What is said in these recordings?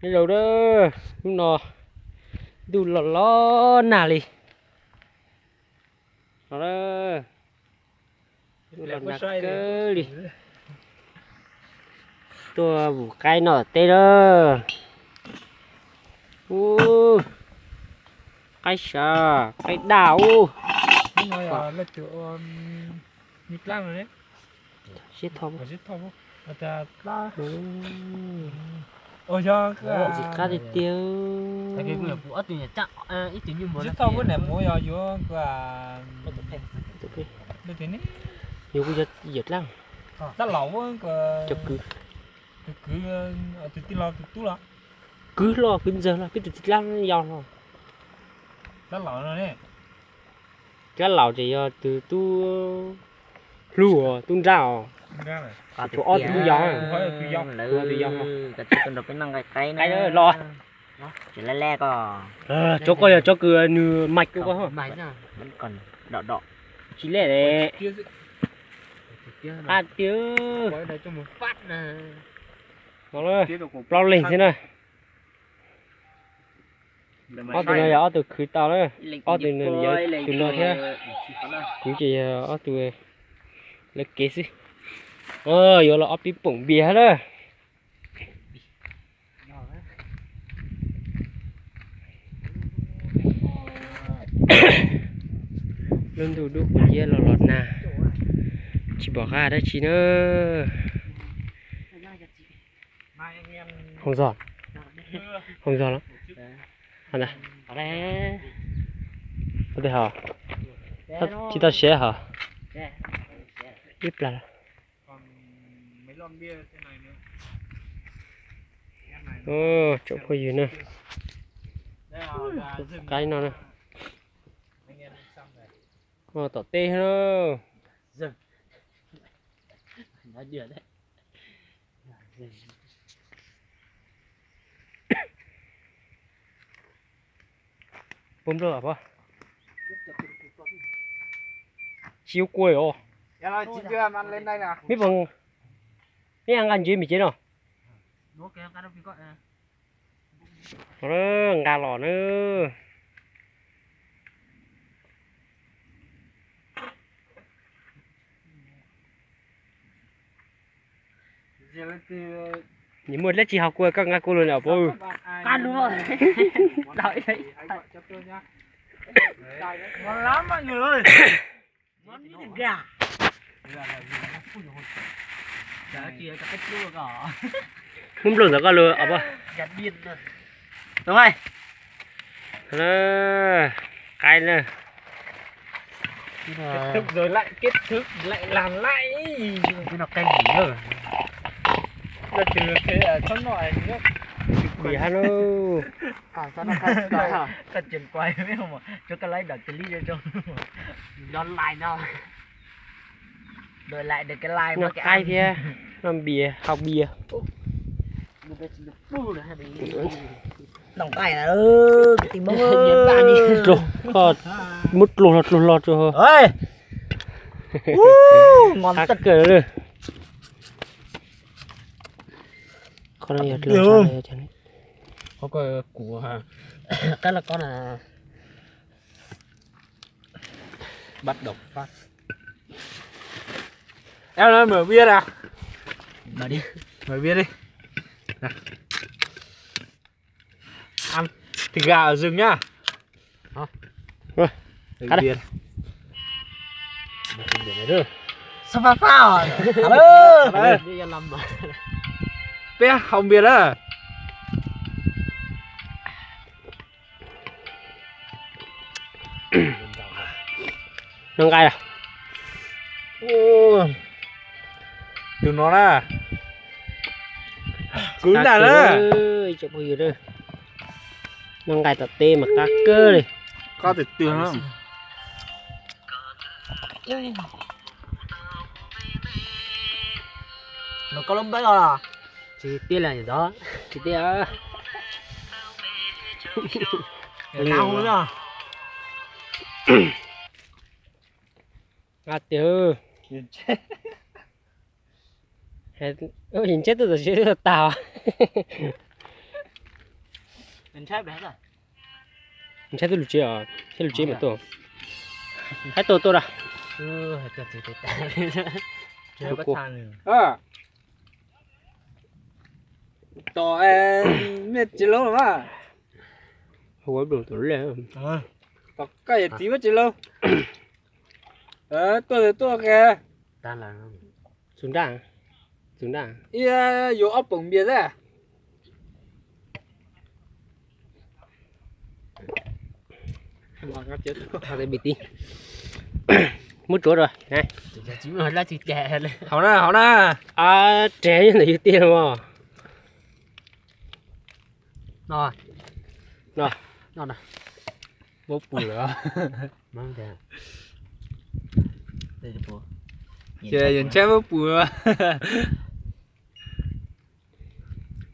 Nyob zoo na, hnub no ntuj los los nag li no na, ntuj los nag kawg li. Tuaj vus qaib noj teb na. Ub, qaib sav, qaib daj ub. Siab thoj. Ntxim qab tiag tiag. Yuav kuj yog dlab, cov kwv, kwv loj kwv ntxawg los peb tus txiv dlab yau los. Dlab laus ces yog tus tub hlub, tub nrab os. Tshuav ob tug tub yau, tus yau, tus yau. Qaib los. Tsov koj yog tsov kws nws mais koj, tsis lej li. Qab tiag. Plaub leeg xwb na. Ob tug no yog ob tug khwv tau na. Ob tug no yog tus no thiab. Kuv ces yog ob tug lawv kev xwb. Yuav los ob peb poom npias na. Lub ntuj dub quav ciab los los nag, tsis pom qab dab tsi na. Hoo zog, hoo zog los. Tsis tau siav hos. Ib plag. Tsoom phooj ywg na, qaib no na, tom teb na. Puas nplawg os? Tsis yuav kua os. Meb puas, meb nqa ntsev me cev no. Nqa los na. Nyias muaj dab tsi haus kua koj nqa kua los os. Muab nplooj ntawm koj lug os. Qaib na. Noj qaib thiab noj npias, haus npias. Muab dluag los dluag los rau. Qab kawg li. Qhov no yog dluag. Mở bia ra. Mở bia đi. Ăn thịt gà ở rừng nhá. Mở bia. Sao pha pha rồi? Alo. Peb hau bia đó. Noj nqaij. Tus no na. Kwv ntag na. Noj nqaij tom teb mas qab kawg li. Qab tiag tiag. Nws koj lub npawb os. Tsis tiag li ntawd, tsis tiag. Tiag. Ntseb tuaj tam sim tag. Ntshai tuaj lub tsev os, thiab lub tsev mas tuaj. Haib tuaj tuaj da. Tom mej tsev laug mas. Ua bloom tom le. Tom koj yawm txiv muab tsev laug. Tuaj tuaj qe. Txug nraj, txug nraj. Ib yuav ob poom npias xwb. Muab tsuav rau. Haus na, haus na. Reg ntawm yus tiag mog. No, no, muab pum lawm. Ces yawm ntshai muab pum.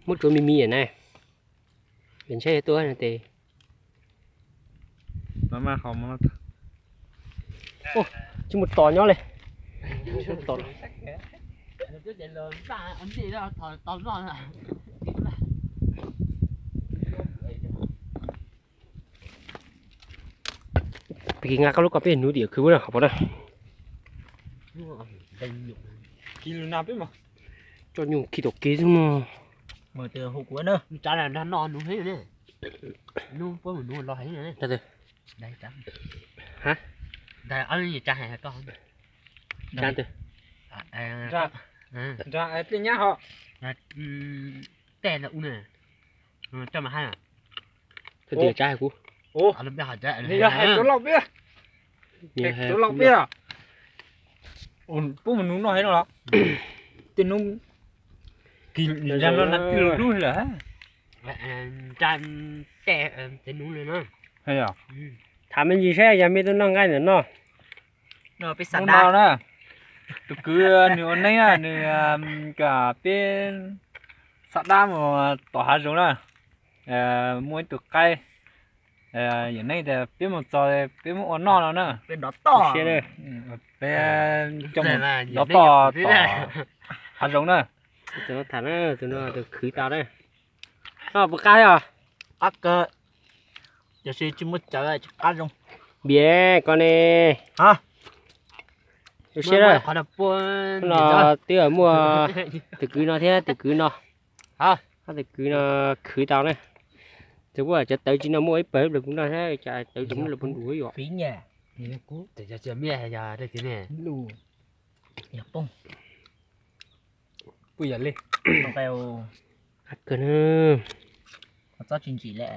Muab tsuav me me na. Yawm ntshai tuaj no tes. Tsis muaj tos nyob li. Peb nqa koj lub ko peb nuv tim khwv pub na, hov pov na. Coj nyuj khi tom kev xwb mog. Tej nyab ho. Tej no ub na. Tsis tsa kuv. Hais tau loj peb. Hais tau loj peb. Puab mus nuv noj heev no los? Tej nub kis zag no na twb lub lawm. Nra tej nuv li no. Tham me ntsis saib yog mej tuaj noj nqaij ntawm no. Hnub no na, tus kwv nws ua neeb na, nws kom peb xa dab mus tom hav zoov na. Muaj ib tug qaib, yawm neeb tias peb mus txog peb muab ua noj no na. Peb coj mus dov toj tom hav zoov na. Tus no tham na, tus no tus khwv tau na. Puas qab thiab? Qab kawg. Tiam sis tsis muaj cawv tsis qab zoo. Npias ko ne. Ua siab na. No twb muaj tus kwv no thiab tus kwv no. Ob tus kwv no khwv tau na. Txawm kuj cov tawv tsis no muaj ib pawg ib pawg kuv noj thiab, cov tawv tsis muaj los puas nrus yom. Puj yam li. Qab kawg na. Txob tsis ntsim li.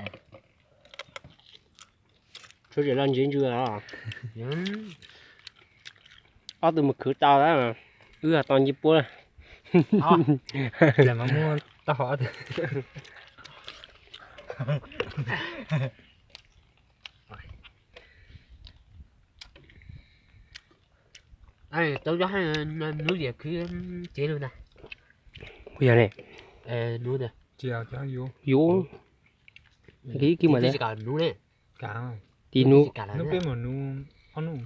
Tshuav zem los ntsia ntsws os. Ob tug mus khwv tau, wb tau nce puab. Tau nub diam khwv tsev lawm ntag. Puas yog ne? Nub, yus, kis mas le. Tis nub, nub peb mus nub, ob nub,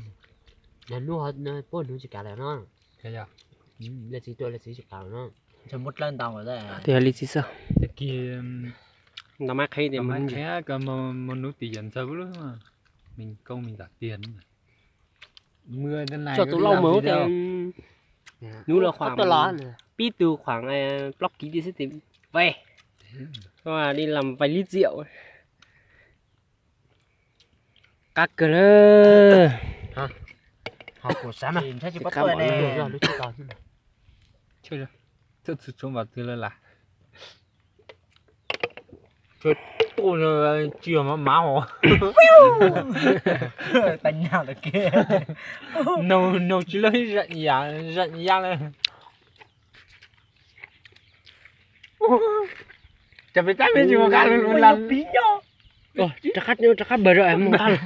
nub puab nub tsis kam lawm no. Txiv tua txiv tsis kam lawm no. Tis li txiv xwb. Kis ntau mab qheb tias mus nub tim yawm ntxawg lub, me koob me ntam tiag. Tso tus lauj mawm tes, nub los khuam pib tug khuam plaub kiv xwb tes, pais, li lam pais lib txiam. Qab kawg na. Tsis yog mav mav os. Nug tsis lawm, zam ya lawm. Cas peb tab me tsis mus nqa lub laj pib nyob. Rov qab, rov qab npawg rau mus nqa lawm.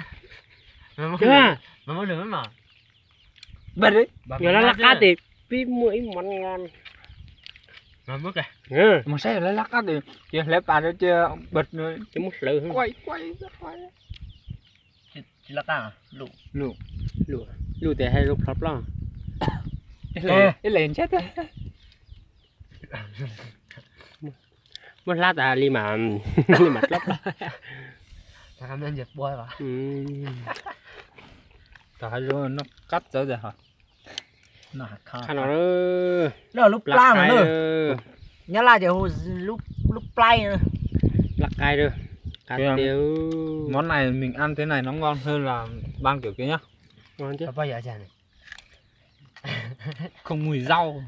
Yog laj laj qab tes pib muaj ib mov nqos. Mus saib laj laj qab tes ces hlawv pas rau ces npawg ces muab hlawv. Luj tes hais zoo plhov ploj. Ib leeg ntshab tag. Muab hlab tas li mas, li mas dlab. Qab txawv. Qab no, lub plab no, Nyab Laj ces hu lub plaib. Plab qaib. Món này mình ăn thế này nó ngon hơn là ba kiểu kia nhá. Không mùi rau.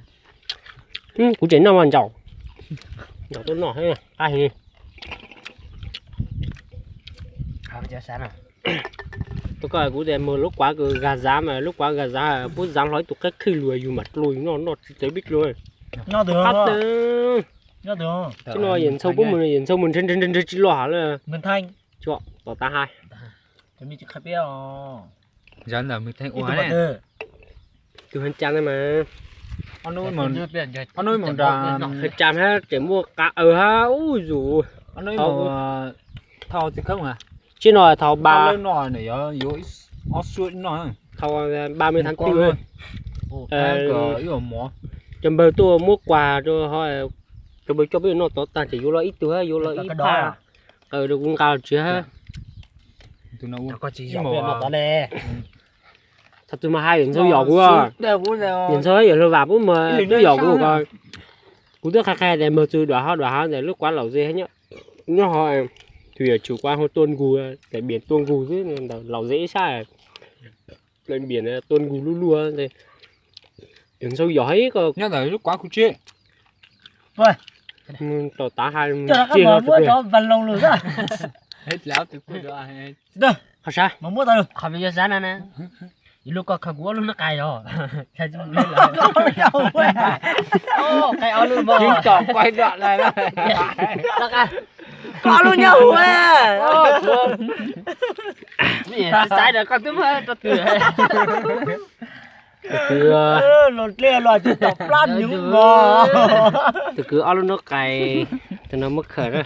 Kuv tseem noj mas ntsaum, ntsaum tuaj noj qab heev. Tus ko kuv tias mus lub quán kws gà rán mas lub quán gà rán pub rán hlo ib tug qab khij lug yus mam dlua noj, noj tsis txawv pib dlua. Tsis no yawm ntxhua pub mus, yawm ntxhua mus nrhiav nrhiav nrhiav tsis los hab lawm. Tov tav hais. Tus heev tsa na mas, hab tseem muaj qa awv hab ub yus. Tsis no thaum ba, thaum ba mươi tháng tư, cov npawg tuaj muab quà rau, cov npawg coj peb noj tov tag ces yuav los ib tug hab, yuav los ib phaj. Rau kuv nqa los tsev hab. Thaum twg mas hais yawm ntxhua yom kuv, yawm ntxhua yawm hluas Vam pub mas twb yom kuv ko. Kuv twb qhia qhia tias mag txug dua hov dua hov ntawm lub quán Laum Zeb nyob hov, tus yawm tsum quán hu Tuaj Nkug, tais Npias Tuaj Nkug xwb ntawd, Laum Zeb ib sab, tais Npias Tuaj Nkug luaj luaj. Yawm ntxhua yom hov ib ko nyob ntawm lub quán kuv tsev. Tov tav hais, muab cov vas loos lawm. Qhov sab, qhov sab na, lub ko khaws kuv ob lub nab qais os. Qais ob lub, koj ob lub nyob hauv. Saib saib koj twb muab rau twg. Tus kwv ob lub nab qais, tus no muab khaws na,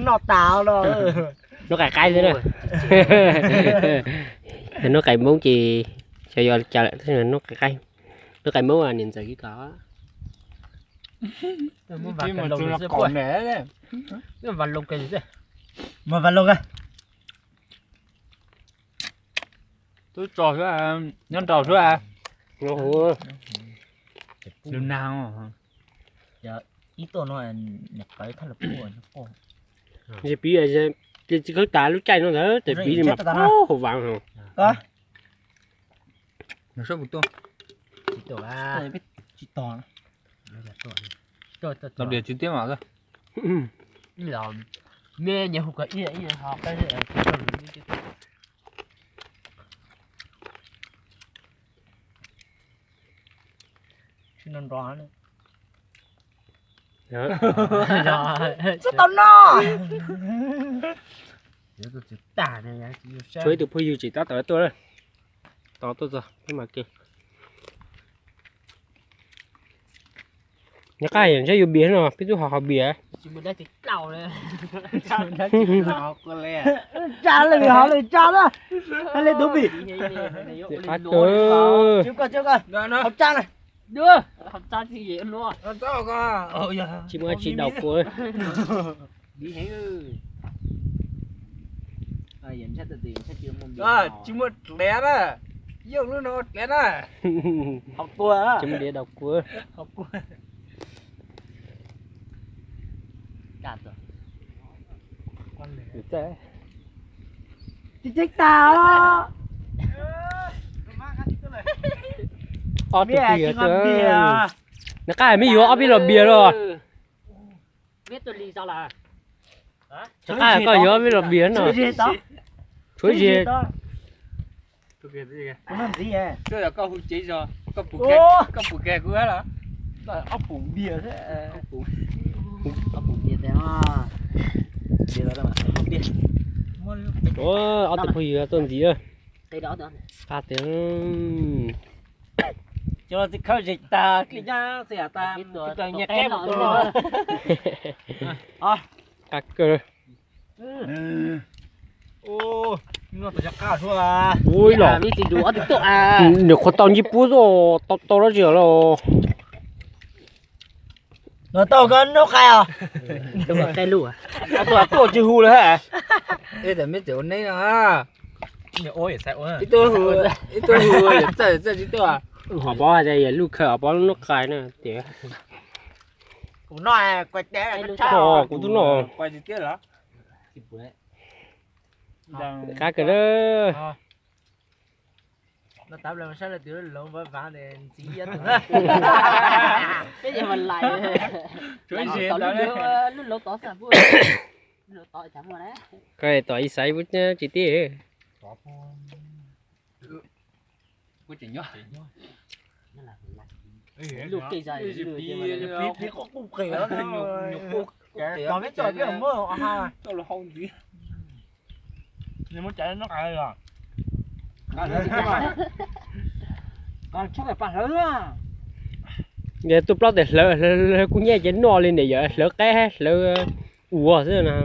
noj tas no. Nab qais qaib xwb na. Nab qais Hmoob ces xyov yog li cas lawm, nab qais qaib, nab qais Hmoob niam ntxawm kib ko. Twb tso xwb, nyob nraud xwb. Lub nag, ib tuaj no, piv, ces tsis khawb tas lub caij no ntag, ces piv li mas hauv vas. Tsis tau noj. Tshuav ib tug phooj ywg tseem tab tom tuaj, tos tuaj txog peb mam kis. Nws qab yam ntshe yuav bias no peb twb haus haus bias. Tsa lwm hov lwm tsa na. Qab tuaj. Tsis muaj dab tsi daus kua. Tsis muaj dliav na, yog lub no dliav na. Tsis muaj dliav daus kua. Tsis tseeb tas os. Ob tug phooj ywg, nws qab me yuav ob peb los bias los. Nws qab koj yuav ob peb los bias no. Tshuav ze. Ob tug phooj ywg tuaj ntxiv. Qab tias cov txiv khawb zes tag, qab kawg. Ui los, nws qhuav tau ntsib pub xwb, tau tau dab tsi los. No tau koj noj qai os. Tuaj tsis hu lawm. Ib tug hu, ib tug hu, yawm txawj yawm txawj tsis tuaj. Hom Pob hais tias yawm luj khaws Hom Pob noj qai na tias. Kuv noj, kuv tub noj. Qab kawg na. Koj tom ib xaiv tsis tib. Yog tuaj plaub tes hlawv, hlawv kuj nyiaj ces noj li niam yawm hlawv qaib hlawv ua xwb na.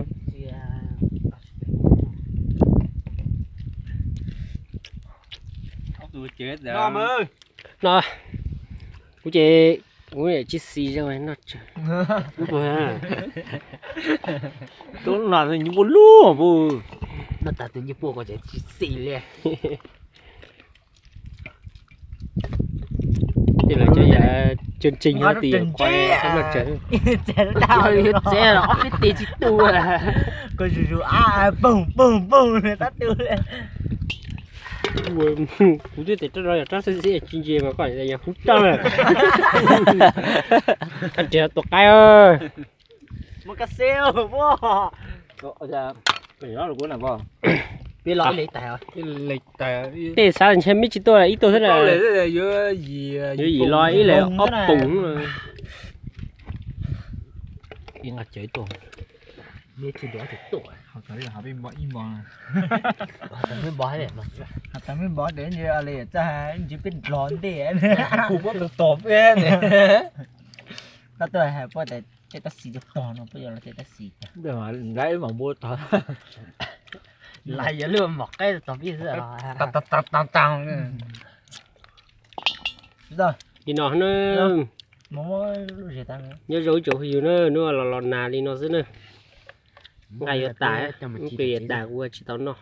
No kuv ces kuv tsis xis zoo noj tsawg. Tub no nyuj puaj lub puj. Noj tas tus nyuj puaj ko ces tsis xis li. Tej lawv cov yam tseem tseem ho tias qhov noj tsawg. Txev ob peb tes tsis tu. Koj zus zus ab poog poog poog tab tu. Kuv twb tias rab no yog rab xib xib tsis ntse mas koj yog hub rab na. Koj tsis tua qaib. Tej xav ntshe mib tsis tuaj ib tug xwb na. Yuav yim los ib leeg ob poom. Ib nqa cawv tuaj. Tsis tuaj. Tsis tuaj. Tsis tuaj. Tsis tuaj. Ntsis peb nrog ntej. Kuv puab tog tog peb ne. Koj tuaj hais puab tias tej tab sis tuaj tog no puab yuav los tej tab sis. Lawv mam npua tog. Lawv yuav lub mom qaib tog peb xwb. Li no na. Nyob zoo ib tsoom phooj ywg na, hnub no los los nag li no xwb na. Nqaij yuav tas, ib pliag yuav tas kuv ua tsis tau noj.